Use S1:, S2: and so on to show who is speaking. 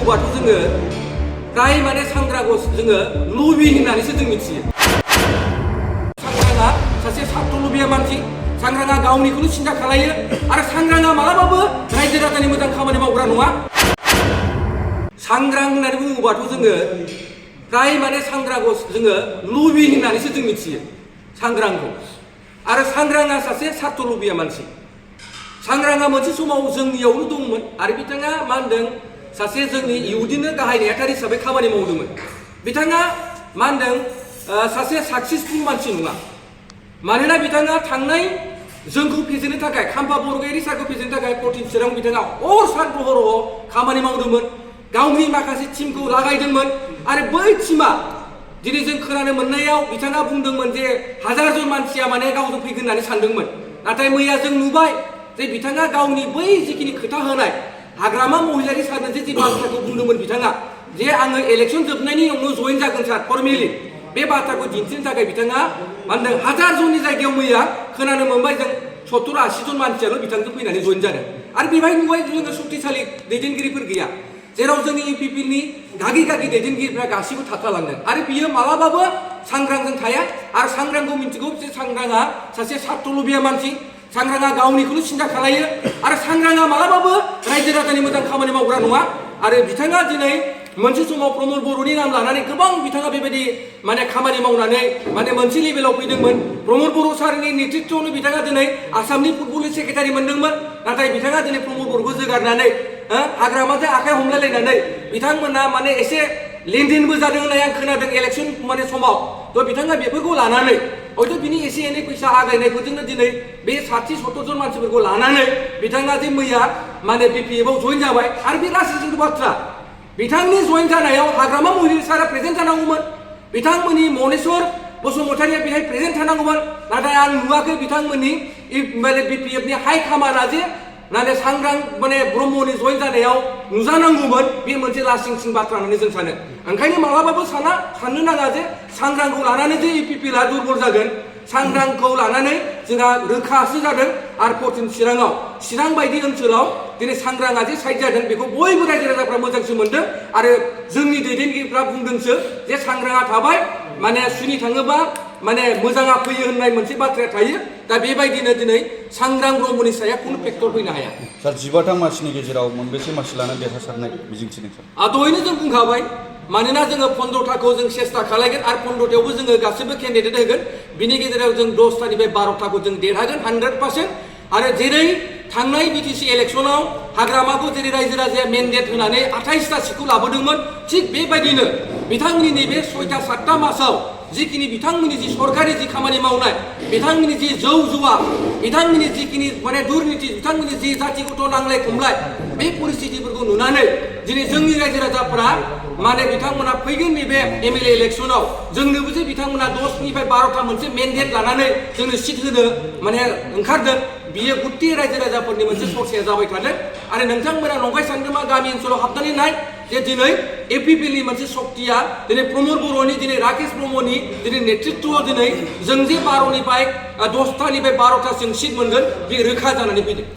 S1: बुङोबाथ' जोङो फ्राय माने सांग्रांखौ जोङो लबि होननानैसो जों मिथियो। सांग्रांआ सासे सार्थ लबिया मानसि, सांग्रांआ गावनिखौनो सिन्था खालायो आरो सांग्रांआ मालाबाबो रायजो राजानि मोजां खामानि मावग्रा नङा। सांग्रां होननानै बुङोबाथ' जोङो फ्राय माने सांग्रांखौ जोङो लबि होननानैसो जों मिथियो सांग्रांखौ। आरो सांग्रांआ सासे सार्थ लबिया मानसि। सांग्रांआ मोनसे समाव जोंनियावनो दंमोन आरो बिथाङा मा होनदों सासे जोंनि इउदिनो गाहाय नेहाथारि हिसाबै खामानि मावदोंमोन। बिथाङा मा होनदों सासे साक्सेसफुल मानसि नङा, मानोना बिथाङा थांनाय जोंखौ फेजेननो थाखाय खाम्फा बरगयारि सारखौ फेजेननो थाखाय 14 चिरां बिथाङा हर सान हराव खामानि मावदोंमोन, गावनि माखासे टिमखौ लागायदोंमोन आरो बै टिमा दिनै जों खोनानो मोननायाव बिथाङा बुंदोंमोन जे 1000 जन मानसिया माने गावजों फैगोन होननानै सानदोंमोन। नाथाय मैया जों नुबाय जे बिथाङा गावनि बै जिखिनि खोथा होनाय हाग्रामा महिलारि सारनो जे बाथ्राखौ बुंदोंमोन बिथाङा जे आङो इलेक्सन जोबनायनि उनाव जइन जागोन सार फर्मेलि, बे बाथ्राखौ दिन्थिनो थाखाय बिथाङा मा होनदों 1000 जननि जायगायाव मैया खोनानो मोनबाय जों 70-80 जन मानसियाल' बिथांजों फैनानै जइन जादों। आरो बेवहाय नुबाय जोङो शक्तिशालि दैदेनगिरिफोर गैया, जेराव जोंनि इउपिपिनि गागि दैदेनगिरिफ्रा गासिबो थाबथालांदों आरो बियो मालाबाबो सांग्रांजों थाया। आरो सांग्रांखौ मिथिगौ जे सांग्रांआ सासे सार्थ लबिया मानसि, सांग्रांआ गावनिखौनो सिन्था खालायो आरो सांग्रांआ मालाबाबो रायजो राजानि मोजां खामानि मावग्रा नङा। आरो बिथाङा दिनै मोनसे समाव प्रमद बर'नि नाम लानानै गोबां बिथाङा बेबायदि माने खामानि मावनानै माने मोनसे लेभेलाव फैदोंमोन। प्रमद बर' सारनि नेतृत्वआवनो बिथाङा दिनै आसामनि फुटबलनि सेक्रेटारि मोनदोंमोन। नाथाय बिथाङा दिनै प्रमद बर'खौ जोगारनानै हाग्रामाजों आखाइ हमलायलायनानै बिथांमोना माने एसे लेनदेनबो जादों होननाय आं खोनादों इलेक्सन माने समाव। थ' बिथाङा बेफोरखौ लानानै हयथ' बिनि एसे एनै फैसा आगायनायफोरजोंनो दिनै बे 60-70 जन मानसिफोरखौ लानानै बिथाङा जे मैया माने बिपिएफआव जइन जाबाय। आरो बे लासिंसिं बाथ्रा, बिथांनि जइन जानायाव हाग्रामा महिलारि सारा प्रेजेन्ट जानांगौमोन, बिथांमोननि मनेस्वर बसुमतारिया बेहाय प्रेजेन्ट थानांगौमोन। नाथाय आं नुवाखै बिथांमोननि माने बिपिएफनि हाइ कामाना जे नाथाय सांग्रां माने ब्रह्मनि जइन जानायाव नुजानांगौमोन। बे मोनसे लासिंसिं बाथ्रा होननानै जों सानो। ओंखायनो मालाबाबो साननो नाङा जे सांग्रांखौ लानानै जे इउपिपिआ दुरबल जागोन। सांग्रांखौ लानानै जोंहा रोखासो जादों। आरो 14 चिरां बायदि ओनसोलाव दिनै सांग्रांआ जे साइड जादों बेखौ बयबो रायजो राजाफ्रा मोजांसो मोनदों। आरो जोंनि दैदेनगिरिफ्रा बुंदोंसो जे सांग्रांआ थाबाय माने सुनि थाङोबा माने मोजाङा फैयो होननाय मोनसे बाथ्राया थायो। दा बेबायदिनो दिनै सांग्रां ब्रह्मनि साया खुनु फेक्टर फैनो हाया।
S2: सार 15 मासिनि गेजेराव मोनबेसे मासि लानानै देरहासारनाय मिजिंथिदों सार?
S1: दहायनो जों बुंखाबाय, मानोना जोङो 15थाखौ जों सेस्था खालायगोन आरो 15थायावबो जोङो गासिबो केन्डिडेट होगोन। बिनि गेजेराव जों 10थानिफ्राय 12थाखौ जों देरहागोन 100%। आरो जेरै थांनाय बिटिसि इलेक्सनाव हाग्रामाखौ जेरै रायजो राजाया मेन्डेट होनानै 28टा सिटखौ लाबोदोंमोन, थिग बेबायदिनो बिथांमोननि नैबे 6-7 मासाव जिखिनि बिथांमोननि जि सरकारि जि खामानि मावनाय, बिथांमोननि जि जौ जुवा, बिथांमोननि जिखिनि माने दुर्निति, बिथांमोननि जि जातिगत नांलाय खमलाय, बे परिस्थितिफोरखौ नुनानै दिनै जोंनि रायजो राजाफोरा माने बिथांमोना फैगोन नैबे एमएलए इलेक्सनाव जोंनोबो जे बिथांमोना 10निफ्राय 12था मोनसे मेन्डेट लानानै जोंनो सिट होनो माने ओंखारदों। बियो गुत्ति रायजो राजाफोरनि मोनसे सरसाया जाबाय थादों। आरो नोंथांमोना नंखाय सानदों मा गामि ओनसोलाव हाबनानै नाय जे दिनै इउपिपिनि मोनसे शक्तिया दिनै प्रमद बर'नि, दिनै राकेश ब्रह्मनि दिनै नेतृत्वआव दिनै जों जे 12निफ्राय 10थानिफ्राय 12थासिम सिट मोनगोन बे रोखा जानानै फैदों।